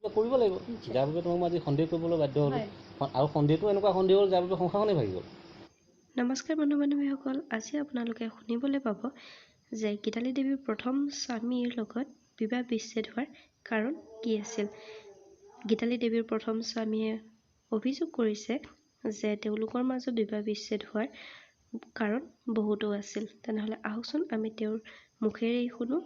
কৰিব লাগিব, যাৰ বাবে তোমাক মই আজি সন্দেহ কৰিবলৈ বাধ্য হ'লোঁ। আৰু সন্দেহটো এনেকুৱা সন্দেহ হ'ল যাৰ বাবে সংসাৰখনেই ভাগি গ'ল। নমস্কাৰ বন্ধু বান্ধৱীসকল, আজি আপোনালোকে শুনিবলৈ পাব যে গীতালি দেৱীৰ প্ৰথম স্বামীৰ লগত বিবাহ বিচ্ছেদ হোৱাৰ কাৰণ কি আছিল। গীতালি দেৱীৰ প্ৰথম স্বামীয়ে অভিযোগ কৰিছে যে তেওঁলোকৰ মাজত বিবাহ বিচ্ছেদ হোৱাৰ কাৰণ বহুতো আছিল। তেনেহ'লে আহকচোন আমি তেওঁৰ মুখেৰেই শুনো।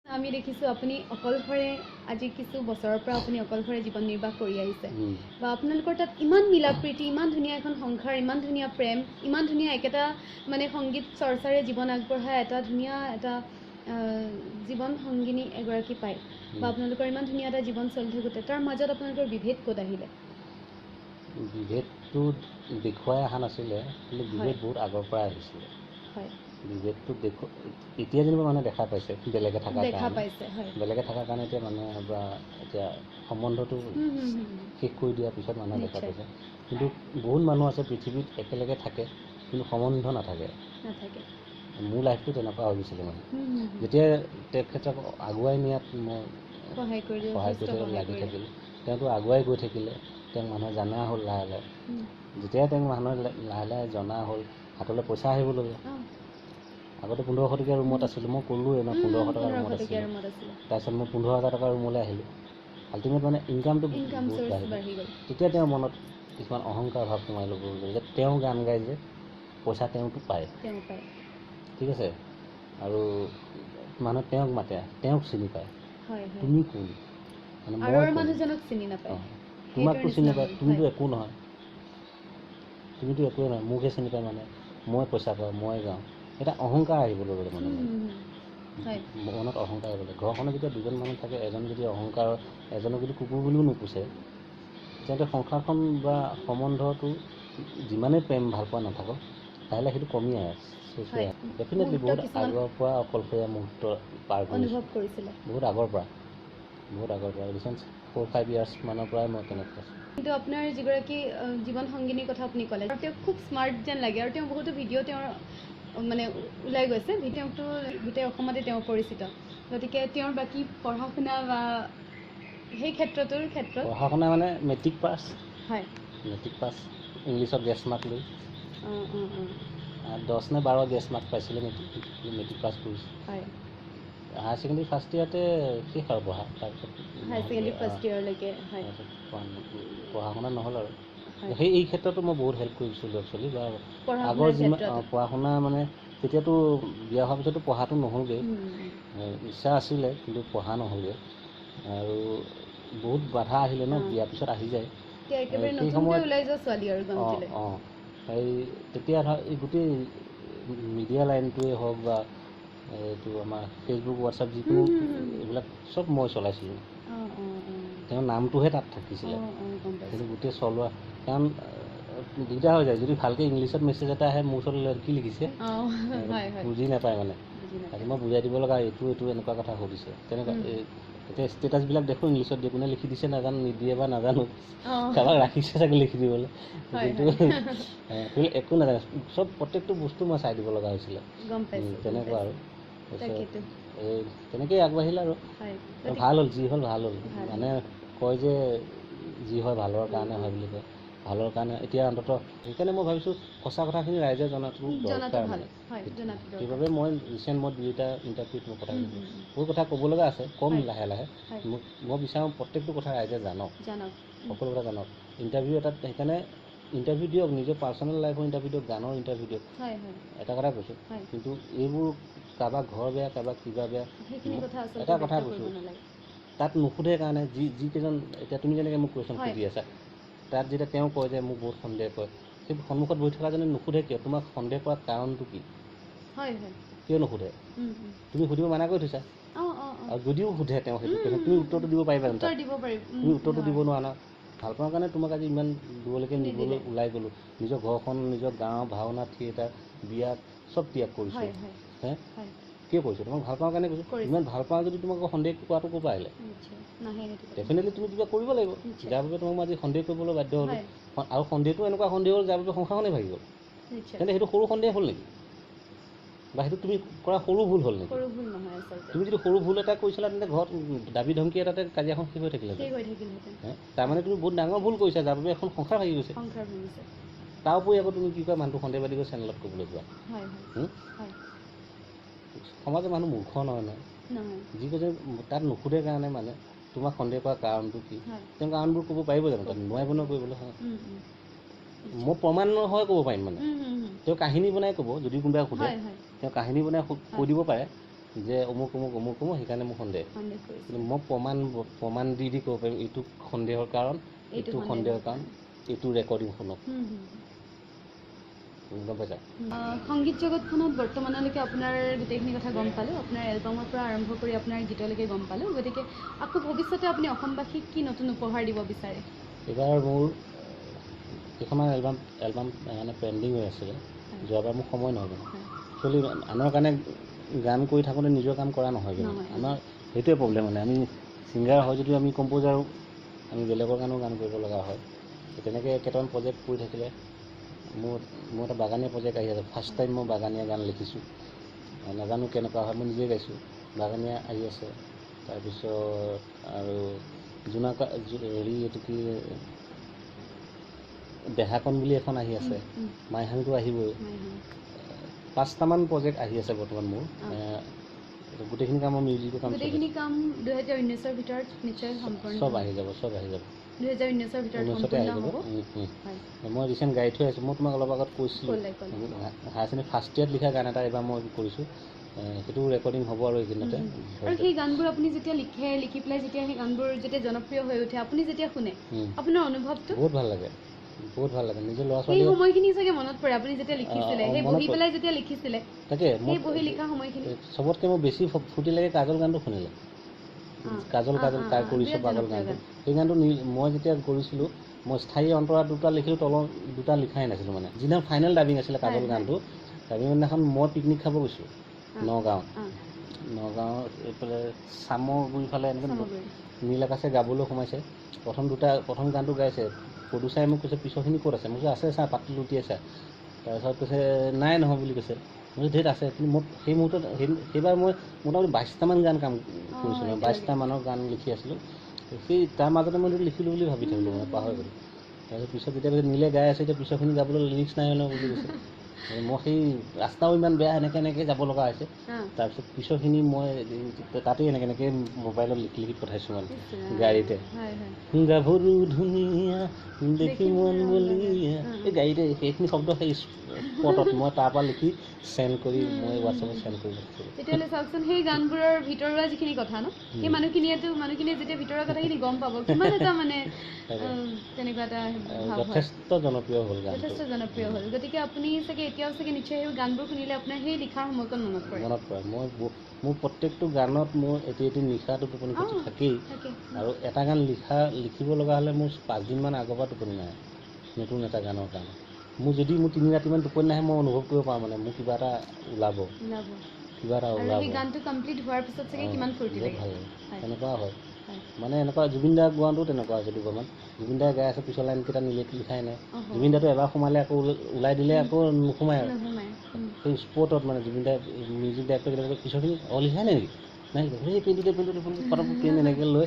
আমি দেখিছোঁ আপুনি অকলশৰে, আজি কিছু বছৰৰ পৰা আপুনি অকলশৰে জীৱন নিৰ্বাহ কৰি আহিছে, বা আপোনালোকৰ তাত ইমান মিলা প্ৰীতি, ইমান ধুনীয়া এখন সংসাৰ, ইমান ধুনীয়া প্ৰেম, ইমান ধুনীয়া একেটা মানে সংগীত চৰ্চাৰে জীৱন আগবঢ়াই এটা ধুনীয়া এটা জীৱন সংগিনী এগৰাকী পায়, বা আপোনালোকৰ ইমান ধুনীয়া এটা জীৱন চলি থাকোঁতে তাৰ মাজত আপোনালোকৰ বিভেদ ক'ত আহিলে? বিভেদটো দেখুৱাই অহা নাছিলে, কিন্তু বিভেদ বহুত আগৰ পৰাই আহিছিলে। বিভেদটো দেখু এতিয়া যেনিবা মানুহে দেখা পাইছে, বেলেগে থকাৰ কাৰণে, বেলেগে থকাৰ কাৰণে এতিয়া মানুহে বা এতিয়া সম্বন্ধটো শেষ কৰি দিয়াৰ পিছত মানুহে দেখা পাইছে। কিন্তু বহুত মানুহ আছে পৃথিৱীত একেলগে থাকে কিন্তু সম্বন্ধ নাথাকে। মোৰ লাইফটো তেনেকুৱা হৈ গৈছিলে, মানে যেতিয়া তেখেতক আগুৱাই নিয়াত মই সহায় কৰি লাগি থাকিলোঁ, তেওঁতো আগুৱাই গৈ থাকিলে, তেওঁক মানুহে জনা হ'ল লাহে লাহে। যেতিয়া তেওঁক মানুহে লাহে লাহে জনা হ'ল, হাতলৈ পইচা আহিব ল'লে। আগতে 1500 টকীয়া ৰুমত আছিলোঁ, মই ক'লোৱে ন, 1500 টকাৰ ৰুমত আছিলোঁ। তাৰপিছত মই 15,000 টকাৰ ৰুমলৈ আহিলোঁ। আল্টিমেট মানে ইনকামটো বহুত বাঢ়ি গ'ল। তেতিয়া তেওঁৰ মনত কিছুমান অহংকাৰ ভাৱ সোমাই ল'ব যে তেওঁ গান গায়, যে পইচা তেওঁতো পায়, ঠিক আছে, আৰু মানুহে তেওঁক মাতে, তেওঁক চিনি পায়, তুমি কোন, মানে তোমাকতো চিনি নাপায়, তুমিতো একো নহয়, তুমিতো একোৱে নহয়, মোকহে চিনি পায়, মানে মই পইচা পাওঁ, মই গাওঁ। এটা অহংকাৰ আহিবলৈ ল'লে মানে মনত অহংকাৰ আহিব। ঘৰখনত যেতিয়া দুজন মানুহ থাকে, এজন যদি অহংকাৰ, এজনক যদি কুকুৰ বুলিও নোপোচে, তেন্তে সংসাৰখন বা সম্বন্ধটো যিমানেই প্ৰেম ভালপোৱা নাথাকক, লাহে লাহে সেইটো কমি আহে, শেষ হৈ আহে। ডেফিনেটলি বহুত আগৰ পৰা অকলশৰীয়া মুহূৰ্ত পাৰ কৰিছোঁ, বহুত আগৰ পৰা, বহুত আগৰ পৰা, ৰিচেণ্ট 4-5 ইয়াৰ্ছ মানৰ পৰাই মই তেনেকৈ আছোঁ। কিন্তু আপোনাৰ যিগৰাকী জীৱন সংগিনীৰ কথা আপুনি ক'লে, তেওঁক খুব স্মাৰ্ট যেন লাগে, আৰু তেওঁ বহুতো ভিডিঅ' তেওঁৰ মানে ওলাই গৈছে, তেওঁকতো গোটেই অসমতে তেওঁ পৰিচিত। গতিকে তেওঁৰ বাকী পঢ়া শুনা বা সেই ক্ষেত্ৰটোৰ ক্ষেত্ৰত পঢ়া শুনা মানে মেট্ৰিক পাছ, হয়, মেট্ৰিক পাছ, ইংলিছত গেছ মাৰ্ক লৈ 10 নে 12 গেছ মাৰ্ক পাইছিলে, মেট্ৰিক পাছ কৰিছে। হয়, হায়াৰ ছেকেণ্ডেৰী ফাৰ্ষ্ট ইয়াৰতে শেষ আৰু পঢ়া। তাৰপিছত হায়াৰ ছেকেণ্ডেৰী ফাৰ্ষ্ট ইয়েৰলৈকে পঢ়া শুনা নহ'ল আৰু। সেই এই ক্ষেত্ৰতো মই বহুত হেল্প কৰিছিলোঁ একচুৱেলি, বা আগৰ যিমান পঢ়া শুনা মানে তেতিয়াতো বিয়া হোৱাৰ পিছতো পঢ়াটো নহ'লগৈ, ইচ্ছা আছিলে কিন্তু পঢ়া নহ'লগৈ, আৰু বহুত বাধা আহিলে ন, বিয়াৰ পিছত আহি যায় সেই সময়ত। অঁ, এই তেতিয়া ধৰ এই গোটেই মিডিয়া লাইনটোৱে হওক বা এইটো আমাৰ ফেচবুক, হোৱাটছআপ, যিকোনো এইবিলাক চব মই চলাইছিলোঁ। তেওঁৰ নামটোহে তাত থাকিছিলে, কিন্তু গোটেই চলোৱা, কাৰণ দিগদাৰ হৈ যায় যদি ভালকৈ ইংলিছত মেছেজ এটা আহে মোৰ ওচৰলৈ কি লিখিছে বুজি নাপায়, মানে আজি মই বুজাই দিব লগা, এইটো এইটো এনেকুৱা কথা সুধিছে তেনেকুৱা। এতিয়া ষ্টেটাছবিলাক দেখোঁ ইংলিছত দিয়ে, কোনে লিখি দিছে নাজানো, নিদিয়ে বা নাজানো, কাৰোবাক ৰাখিছে চাগে লিখি দিবলৈ, কিন্তু একো নাজানো, চব প্ৰত্যেকটো বস্তু মই চাই দিব লগা হৈছিলে, তেনেকুৱা আৰু। এই তেনেকেই আগবাঢ়িলে আৰু ভাল হ'ল, যি হ'ল ভাল হ'ল। মানে কয় যে যি হয় ভালৰ কাৰণে হয় বুলি কয়, ভালৰ কাৰণে এতিয়া অন্ততঃ সেইকাৰণে মই ভাবিছোঁ সঁচা কথাখিনি ৰাইজে জনাটো দৰকাৰ, মানে সেইবাবে মই ৰিচেণ্ট মই 2টা ইণ্টাৰভিউত মই কথা বহুত কথা ক'ব লগা আছে, ক'ম লাহে লাহে। মোক মই বিচাৰোঁ প্ৰত্যেকটো কথা ৰাইজে জানক, সকলো কথা জানক। ইণ্টাৰভিউ এটাত সেইকাৰণে ইণ্টাৰভিউ দিয়ক, নিজৰ পাৰ্চনেল লাইফৰ ইণ্টাৰভিউ দিয়ক, গানৰ ইণ্টাৰভিউ দিয়ক, এটা কথা কৈছোঁ। কিন্তু এইবোৰ কাৰোবাৰ ঘৰ বেয়া, কাৰোবাৰ কিবা বেয়া, এটা কথা কৈছোঁ, তাত নুসুধে কাৰণে যি যিকেইজন এতিয়া তুমি যেনেকৈ মোক কুৱেশ্যন সুধি আছা, তাত যেতিয়া তেওঁ কয় যে মোক বহুত সন্দেহ কৰে, সেই সন্মুখত বহি থকাজনে নুসুধে কিয়? তোমাক সন্দেহ কৰাৰ কাৰণটো কি, কিয় নুসুধে? তুমি সুধিব মানা কৰি থৈছা, আৰু যদিও সোধে তেওঁ সেইটো কুৱেশ্যন, তুমি উত্তৰটো দিব পাৰিবা জানো? তুমি উত্তৰটো দিব নোৱাৰা ন। ভাল পোৱাৰ কাৰণে তোমাক আজি ইমান দূৰলৈকে নিবলৈ ওলাই গ'লোঁ, নিজৰ ঘৰখন, নিজৰ গাঁও, ভাওনা, থিয়েটাৰ, বিয়া চব ত্যাগ কৰিছোঁ, হে কিয় কৰিছোঁ? তোমাক ভাল পাওঁ কাৰণে কৈছোঁ। ইমান ভাল পাওঁ যদি তোমাক সন্দেহ কৰাটো ক'ৰ পৰা আহিলে? ডেফিনেটলি তুমি কিবা কৰিব লাগিব, যাৰ বাবে তোমাক মই আজি সন্দেহ কৰিবলৈ বাধ্য হ'লোঁ। আৰু সন্দেহটো এনেকুৱা সন্দেহ হ'ল যাৰ বাবে সংসাৰখনেই ভাগি গ'ল। তেন্তে সেইটো সৰু সন্দেহ হ'ল নেকি? বা সেইটো তুমি কৰা সৰু ভুল হ'ল নেকি? সৰু ভুল নহয় আচলতে। তুমি যদি সৰু ভুল এটা কৰিছিলা তেন্তে ঘৰত দাবী ধমকি এটাতে কাজিয়াখন শেষ হৈ থাকিলেহেঁতেন। তাৰমানে তুমি বহুত ডাঙৰ ভুল কৰিছা, যাৰ বাবে এখন সংসাৰ ভাগি গৈছে। তাৰ উপৰি আকৌ তুমি কি কয় মানুহটো সন্দেহবাদী গৈ চেনেলত ক'বলৈ যোৱা। সমাজৰ মানুহ মূৰ্খ নহয় নহয়, যি কৈছে তাত নুসুধে কাৰণে মানে তোমাক সন্দেহ কৰা কাৰণটো কি, তেওঁ কাৰণবোৰ ক'ব পাৰিব জানো? তাত নোৱাৰিব নহয় কৰিবলৈ। হয়, মই প্ৰমাণ নহয় ক'ব পাৰিম মানে, তেওঁ কাহিনী বনাই ক'ব, যদি কোনোবাই সোধে তেওঁ কাহিনী বনাই কৈ দিব পাৰে যে অমুক অমুক অমুক অমুক, সেইকাৰণে মোক সন্দেহ। কিন্তু মই প্ৰমাণ প্ৰমাণ দি দি ক'ব পাৰিম এইটো সন্দেহৰ কাৰণ, এইটো সন্দেহৰ কাৰণ, এইটো ৰেকৰ্ডিং শুনক। গম পাইছা? সংগীত জগতখনত বৰ্তমানলৈকে আপোনাৰ গোটেইখিনি কথা গম পালোঁ, আপোনাৰ এলবামৰ পৰা আৰম্ভ কৰি আপোনাৰ গীতলৈকে গম পালোঁ। গতিকে আকৌ ভৱিষ্যতে আপুনি অসমবাসীক কি নতুন উপহাৰ দিব বিচাৰে? এইবাৰ মোৰ কেইখনমান এলবাম এলবাম মানে পেণ্ডিং হৈ আছিলে, যোৱাবাৰ মোৰ সময় নহ'ল। একচুৱেলি আনৰ কাৰণে গান কৰি থাকোঁতে নিজৰ কাম কৰা নহয়, কিন্তু আমাৰ সেইটোৱে প্ৰব্লেম। মানে আমি ছিংগাৰ হয় যদিও আমি কম্প'জাৰো, আমি বেলেগৰ কাৰণেও গান কৰিব লগা হয়। তেনেকৈ কেইটামান প্ৰজেক্ট কৰি থাকিলে মোৰ মোৰ এটা বাগানীয়া প্ৰজেক্ট আহি আছে। ফাৰ্ষ্ট টাইম মই বাগানীয়া গান লিখিছোঁ, নাজানো কেনেকুৱা হয়, মই নিজেই গাইছোঁ। বাগানীয়া আহি আছে। তাৰপিছত আৰু জোনাকা হেৰি এইটো কি দেহাকণ বুলি এখন আহি আছে, মাইহাংটো আহিবই। 5টামান প্ৰজেক্ট আহি আছে বৰ্তমান মোৰ। গোটেইখিনি কাম মই মিউজিকৰ কাম, গোটেইখিনি কাম 2019ৰ ভিতৰত নিশ্চয় সম্পূৰ্ণ চব আহি যাব, চব আহি যাব 2019ৰ ভিতৰত সম্পূৰ্ণ হ'ব। মই ৰিচেণ্ট গাই থৈ আছোঁ। মই তোমাক অলপ আগত কৈছিলোঁ হায়াৰ ছেকেণ্ডেৰী ফাৰ্ষ্ট ইয়াৰত লিখা গান এটা এইবাৰ মই কৰিছোঁ, সেইটো ৰেকৰ্ডিং হ'ব আৰু এইকেইদিনতে। আৰু সেই গানবোৰ আপুনি যেতিয়া লিখে, লিখি পেলাই যেতিয়া সেই গানবোৰ যেতিয়া জনপ্ৰিয় হৈ উঠে, আপুনি যেতিয়া শুনে আপোনাৰ অনুভৱটো বহুত ভাল লাগে, বহুত ভাল লাগে। নিজৰ ল'ৰা ছোৱালী সেই সময়খিনি চাগে মনত পৰে আপুনি যেতিয়া লিখিছিলে, সেই বহি পেলাই যেতিয়া লিখিছিলে, তাকে সেই বহি লিখা সময়খিনি চবতকৈ মোৰ বেছি ফূৰ্তি লাগে কাজল গানটো শুনিলে। কাজল কাজল কাৰ কৰিছোঁ পাগল গানটো, সেই গানটো মই যেতিয়া কৰিছিলোঁ মই স্থায়ী অন্তৰা দুটা লিখিলোঁ, তলৰ দুটা লিখাই নাছিলোঁ। মানে যিদিনা ফাইনেল ডাবিং আছিলে কাজল গানটো, ডাবিং দিনাখন মই পিকনিক খাব গৈছোঁ নগাঁৱত। নগাঁৱৰ এইফালে চামগুৰি ফালে এনেকৈ নীল আকাশে গাবলৈ সোমাইছে। প্ৰথম গানটো গাইছে, প্ৰডিউচাৰে মোক কৈছে পিছৰখিনি ক'ত আছে? মই কৈছোঁ আছে ছাৰ, পাতি লুটি আছে। তাৰপিছত কৈছে নাই নহয় বুলি কৈছে। মই ধেত আছে, কিন্তু মই সেই মুহূৰ্তত সেইবাৰ মই মোটামুটি 22টামান গান কাম কৰিছিলোঁ, 22টামানৰ গান লিখি আছিলোঁ। সেই তাৰ মাজতে মই লিখিলোঁ বুলি ভাবি থাকিলোঁ, মই পাহৰি গ'লোঁ। তাৰপিছত পিছত যেতিয়া কৈছে নীলে গাই আছে, এতিয়া পিছৰখিনি গাবলৈ লিৰিক্স নাই নহয় বুলি কৈছে। মই সেই ৰাস্তাও ইমান বেয়া, এনেকৈ এনেকৈ যাব লগা হৈছে। তাৰপিছত পিছৰখিনি মই তাতেই এনেকৈ এনেকৈ মোবাইলত লিখি লিখি পঠাইছোঁ মানে গাড়ীতে। গাভৰু ধুনীয়া দেখি মন বলিয়া, এই গাড়ীতে সেইখিনি শব্দ সেই স্পটত মই তাৰপৰা লিখি চেণ্ড কৰি মই হোৱাটছএপত চেণ্ড কৰি পঠাইছিলোঁ। তেতিয়াহ'লে চাওকচোন সেই গানবোৰৰ ভিতৰুৱা যিখিনি কথা ন, সেই মানুহখিনিয়ে যেতিয়া ভিতৰুৱা কথাখিনি গম পাব কিমান এটা মানে তেনেকুৱা এটা যথেষ্ট জনপ্ৰিয় হ'ল গানটো, যথেষ্ট জনপ্ৰিয় হ'ল। গতিকে আপুনি চাগে এতিয়াও চাগে নিশ্চয় সেই গানবোৰ শুনিলে আপোনাৰ সেই লিখাৰ সময়কণ মনত পৰে? মনত পৰে। মই মোৰ প্ৰত্যেকটো গানত মোৰ এটি এটি নিশাটো টোপনি ক্ষতি থাকেই। আৰু এটা গান লিখিব লগা হ'লে মোৰ 5 দিনমান আগৰ পৰা টোপনি নাহে নতুন এটা গানৰ কাৰণে। মোৰ যদি মোৰ 3 ৰাতিমান টোপনি নাহে, মই অনুভৱ কৰিব পাৰোঁ মানে মোৰ কিবা এটা ওলাব, কিবা এটা ওলাব। গানটো কমপ্লিট হোৱাৰ পিছত চাগে কিমান ফূৰ্তি লাগে, ভাল লাগে, তেনেকুৱা হয়। মানে এনেকুৱা জুবিন দাৰ গোৱাটো তেনেকুৱা হৈছে দুবাৰমান। জুবিন দাই গাই আছে, পিছৰ লাইনকেইটা লিখাই নাই। জুবিন দাটো এবাৰ সোমালে আকৌ ওলাই দিলে আকৌ নোসোমায় আৰু সেই স্পটত মানে জুবিন দাই মিউজিক ডাইৰেক্টৰ পিছৰখিনি লিখাই নাই নেকি, নাই সেই পেইনটোতে ফটাফট পেইন এনেকৈ লৈ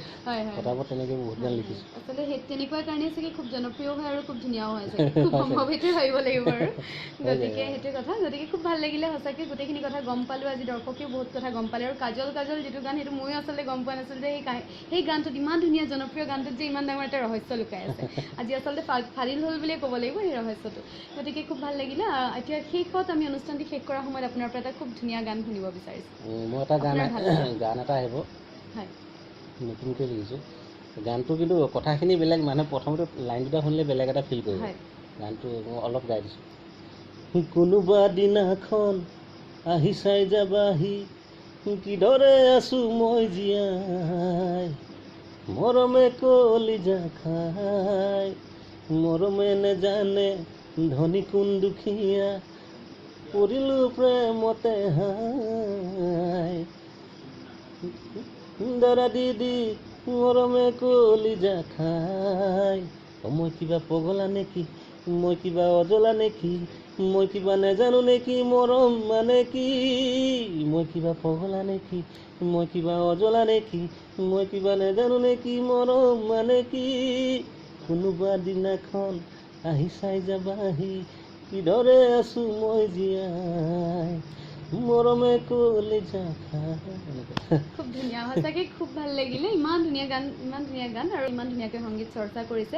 ফটাফট তেনেকৈ বহুত গান লিখিছোঁ। আচলতে সেই তেনেকুৱা কাৰণেই চাগে খুব জনপ্ৰিয় হয় আৰু খুব ধুনীয়াও হয় চাগে, খুব সম্ভৱ সেইটোৱে ভাবিব লাগিব আৰু। গতিকে সেইটো কথা, গতিকে খুব ভাল লাগিলে সঁচাকৈ গোটেইখিনি কথা গম পালোঁ আজি, দৰ্শকেও বহুত কথা গম পালে। আৰু কাজল কাজল যিটো গান, সেইটো ময়ো আচলতে গম পোৱা নাছিলোঁ যে সেই গানটোত ইমান ধুনীয়া জনপ্ৰিয় গানটোত যে ইমান ডাঙৰ এটা ৰহস্য লুকাই আছে। আজি আচলতে ফাদিল হ'ল বুলিয়ে ক'ব লাগিব সেই ৰহস্যটো। গতিকে খুব ভাল লাগিলে। এতিয়া শেষত আমি অনুষ্ঠানটি শেষ কৰাৰ সময়ত আপোনাৰ পৰা এটা খুব ধুনীয়া গান শুনিব বিচাৰিছোঁ। মই এটা গান এটা আহিব, নতুনকৈ লিখিছোঁ গানটো, কিন্তু কথাখিনি বেলেগ, মানে প্ৰথমতে লাইন দুটা শুনিলে বেলেগ এটা ফিল কৰিব। গানটো মই অলপ গাই দিছোঁ। কোনোবা দিনাখন আহি চাই যাবাহি কিদৰে আছোঁ মই জীয়াই, মৰমে কলিজা খাই, মৰমে নেজানে ধনী কোন দুখীয়া, পৰিলোঁ প্ৰেমতে হাই, দাদা দিদি মৰমে কলিজা খাই, মই কিবা পগলা নেকি মই কিবা অজলা নেকি, মই কিবা নেজানো নেকি মৰম মানে কি, মই কিবা পগলা নেকি, মই কিবা অজলা নেকি, মই কিবা নেজানো নেকি মৰম মানে কি। কোনোবা দিনাখন আহি চাই যাবাহি কিদৰে আছো মই জীয়াই, মৰমে কলিজা খাই। খুব ধুনীয়া, সঁচাকৈ খুব ভাল লাগিলে। ইমান ধুনীয়া গান, ইমান ধুনীয়া গান আৰু ইমান ধুনীয়াকৈ সংগীত চৰ্চা কৰিছে।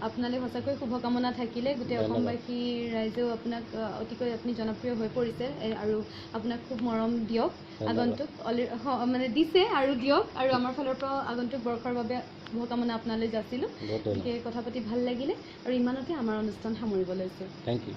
আপোনালৈ সঁচাকৈ শুভকামনা থাকিলে। গোটেই ধন্যবাদ। অসমবাসী ৰাইজেও আপোনাক অতিকৈ আপুনি জনপ্ৰিয় হৈ পৰিছে আৰু আপোনাক খুব মৰম দিয়ক। ধন্যবাদ। আগন্তুক মানে দিছে আৰু দিয়ক, আৰু আমাৰ ফালৰ পৰাও আগন্তুক বৰ্ষৰ বাবে শুভকামনা আপোনালৈ যাচিলোঁ। বহুত ধন্যবাদ। গতিকে কথা পাতি ভাল লাগিলে আৰু ইমানতে আমাৰ অনুষ্ঠান সামৰিব লৈছোঁ। Thank you.